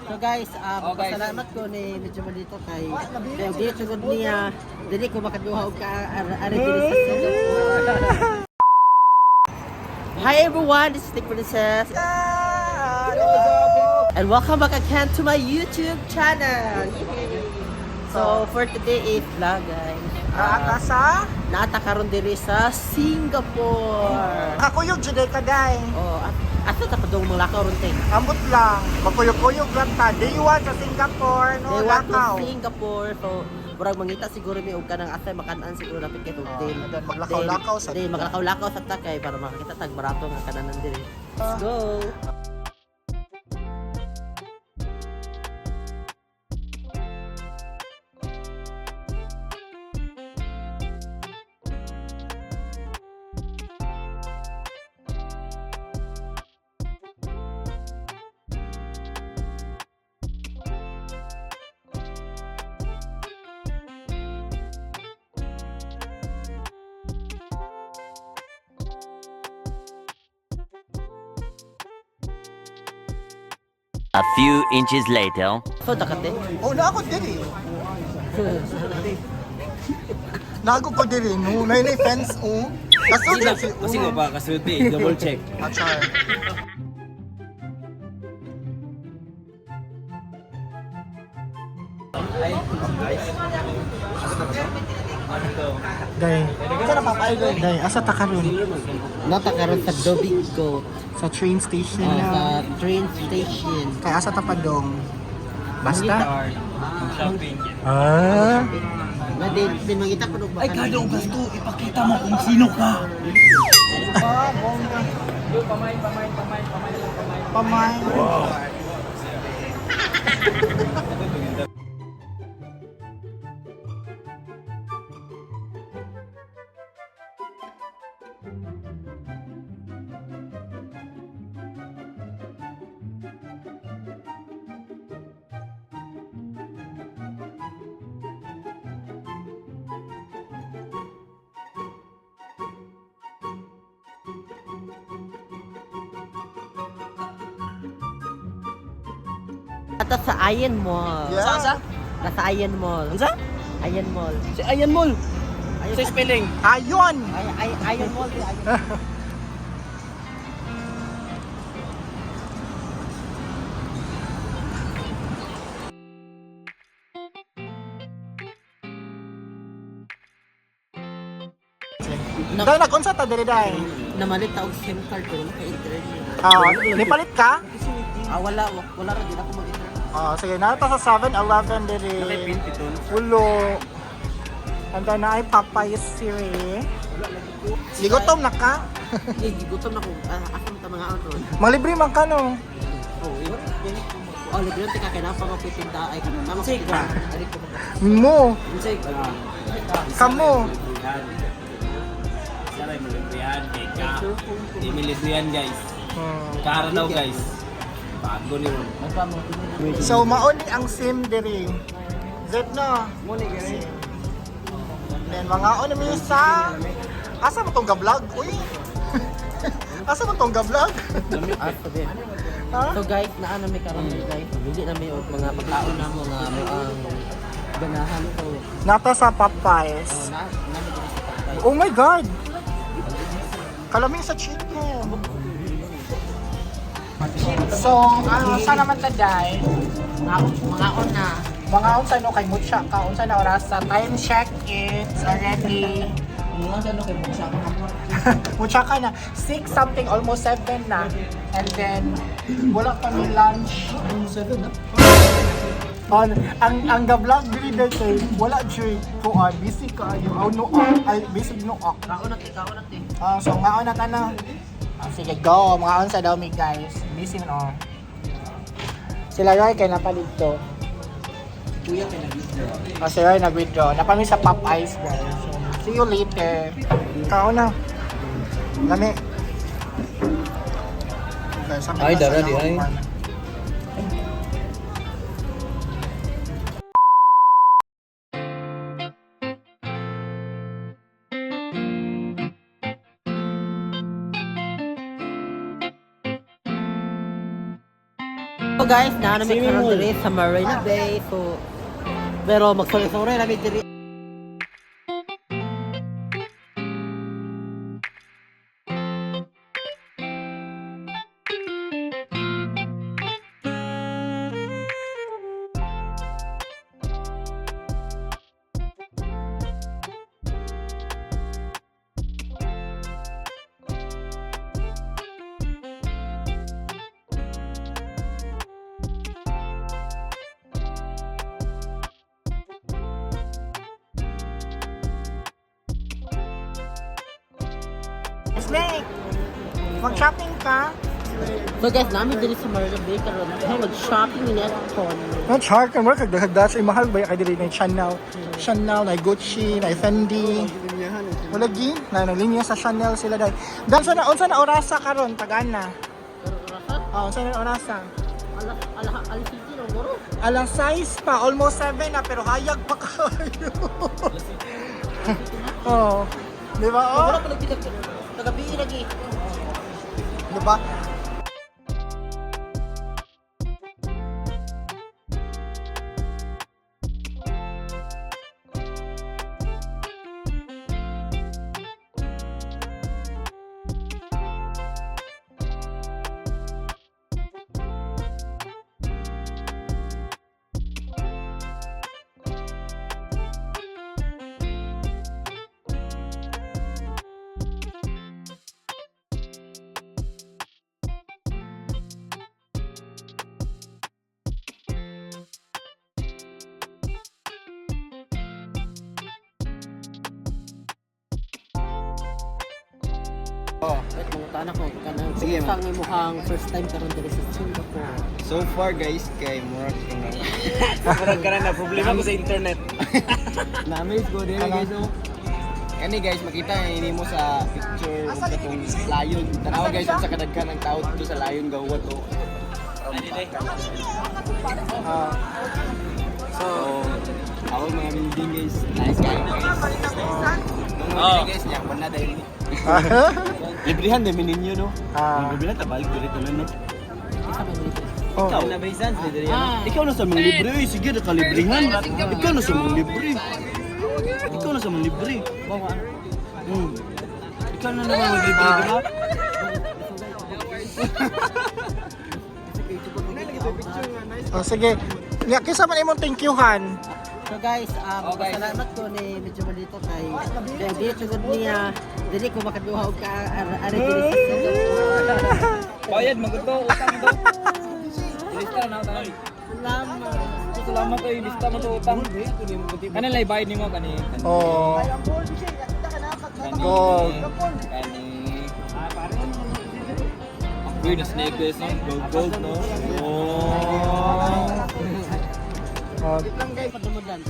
So guys, Oh, guys. pasalamat ko ni medyo malito kay kay og dili sugod niya dili ko makaduha og ka ari diri sa Singapore. Hi everyone, this is Nick Princess and welcome back again to my YouTube channel. Yay! So for today is vlog, guys. Naata sa Naata karon diri sa Singapore. Kakuyog jud ka day. Oh, asa ta padung mga lakaw ron te? Ambot lang. Makuyog-kuyog lang ta. Day 1 sa Singapore, no? They want to Lakaw. Singapore. So, murag mangita siguro mi og kanang asay makan-an siguro lapit kay hotel. Oh, and then maglakaw-lakaw sa Then maglakaw-lakaw sa ta kay para makakita tag barato nga kananan diri. Let's go. A few inches later. So dakate. Oh, na ako diri. Nago ko diri no. Nay nay fence oh. Kaso Kasi si kasi nga ba, kasulti, double check. Achar. Day. Asa na papay day? Asa ta karon? Nata karon sa Dhoby Ghaut. Sa train station Oh, na. sa train station. Kaya asa ta padong? Basta? Shopping. Ah. Na din din mangita ko og Ay, kada gasto, ipakita mo kung sino ka. Ah, bongga. Pamay, pamay, pamay, pamay, pamay. Pamay. Ata sa Ayen Mall. Yeah. Sa, sa? Nasa Ayen Mall. Unsa? Ayen Mall. Si Ayan Mall. Sa spelling. Ayon! Ay, ay, Ayen Mall. Di, Ayen. Day, nag-unsa ta diri day? Namalit ta og SIM card pero maka-internet. Ah, nipalit ka? Ah, wala wala ra gid ako mag-internet. Ah, sige, nata sa 7-Eleven diri. Ulo. Anda na ay Popeyes siri. Gigutom na ka? Eh, gigutom na ko. Ah, asa man ta mga auto. Malibre man ka no. Oh, libre ta kay na pa mapitinda ay kanang na mapitinda. Ari ko. Mo, Unsay ka? Kamo. Saray mo librihan, kay ka. Di mi librihan, guys. Hmm. Kara daw, guys. Bago ni Ron. So mauni ang SIM diri. Z no. SIM. Then mga on mi sa Asa mo tong ga-vlog? Uy. Asa mo tong ga-vlog? Ah, sabi. Ha? So guys, naa na mi karon guys. Bili na mi og mga pagkaon na mo nga mo ang ganahan ko. Nata sa Oh, Popeyes. na na mi diri sa Popeyes. Oh my God! Kalaming sa chicken. So, ano, saan naman ta, Day? Mga on na. Mga unsa no kay mutya ka, unsa na oras sa time check, it's already Mga sa ano kay buksa ko. mutya ka na 6 something, almost 7 na. And then wala pa mi lunch. 7 na. On ang ga-vlog diri day kay wala joy kuan busy kaayo. Oh no, ah, ay busy no ah. Kaon na ti, kaon na ti. Ah, so ngaon na ta na. Ah, sige, go. Mga unsa daw mi guys. Busy man oh. Sila Roy kay napaligto. Kuya kay nag-withdraw. Oh, si Roy nag-withdraw. Napami sa Pop Ice guys. So, see you later. Kaon na. Lami. Guys, sampai Ay, na dara sa di, ay. laman. So guys, naa na mi karon diri sa Marina Bay. So pero magsulay-sulay na mi diri. Snake! Mag-shopping ka? So guys, naa mi diri sa Marina Bay karon. Pero mag-shopping ni Ton. No, char ka mo kag dagdag ay mahal ba kay diri na Chanel. Chanel, na Gucci, na Fendi. Wala gi, na na linya sa Chanel sila dai. Dan sa na unsa na orasa karon tagana? Oh, unsa na orasa? Ala ala ala city no moro. Alas 6 pa, almost 7 na pero hayag pa kayo. Oh. Di ba? Oh. Wala pa nagpita kagabi lagi. Di ba? Wait, mangutan ako kanang Sige, kumusta ang imuhang first time karon diri sa Singapore. So far guys, kay murag ka na. Murag ka na, problema ko sa internet. Na-amaze ko diri guys oh. Kani guys, makita na nimo sa picture ug katong lion. Tanawa guys unsa kadaghan ang tao dito sa lion gawa to. Ah. So, ako mga building guys. Nice kayo guys. Oh. Guys, niya wala dahil. Librihan din ninyo no. Ah. Librihan ta balik diri tanan no. Isa man diri. Oh. Ikaw na baysans diri. Ikaw na sa mga libre, oy, sige na kalibrihan. Ikaw na sa mga libre. Ikaw na sa mga libre. Ikaw na naman maglibre, di ba? Oh, sige. Nya kinsa man imong thank youhan? So guys, Oh, guys. salamat ko ni medyo malito kay kay dili jud niya dili ko makaduha og ka ari diri sa Singapore. Bayad maguto utang to. Lista na tayo. Salamat. Salamat oy, lista mo to utang. Kani lay bayad nimo kani. Oh. Kani. Gold. Kani. Uy, na snake guys, no? Gold, gold, no? Oh. Oh. Padumudan.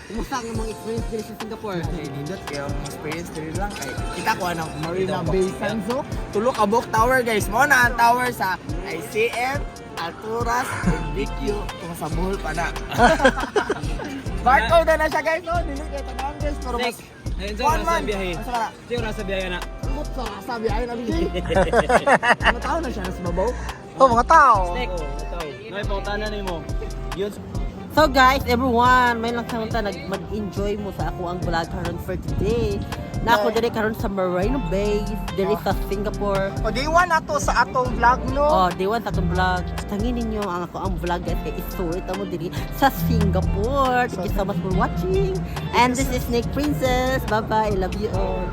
Kumusta ang imong experience diri sa Singapore? Kay nindot kayo ang experience diri lang kay kita ko anang Marina Bay Sands oh. Tulo ka buok tower guys. Mo na ang tower sa ICM, Alturas, and BQ kung sa Bohol pa na. Barcode na na siya guys no. Dili kay tanan guys pero mas one month. Asa ba na? Sa biyahe na bigay. Mga tao na siya nasa babaw. Oh, mga tao. So guys, everyone, may lang sa nag mag-enjoy mo sa ako ang vlog karon for today. Na ako diri karon sa Marina Bay, diri sa Singapore. O, day one na to sa atong vlog, no? Oh, day one sa atong vlog. Tangin ninyo ang ako ang vlog guys kay istorya mo diri sa Singapore. Thank you so much for watching. And this is Snake Princess. Bye bye. I love you all.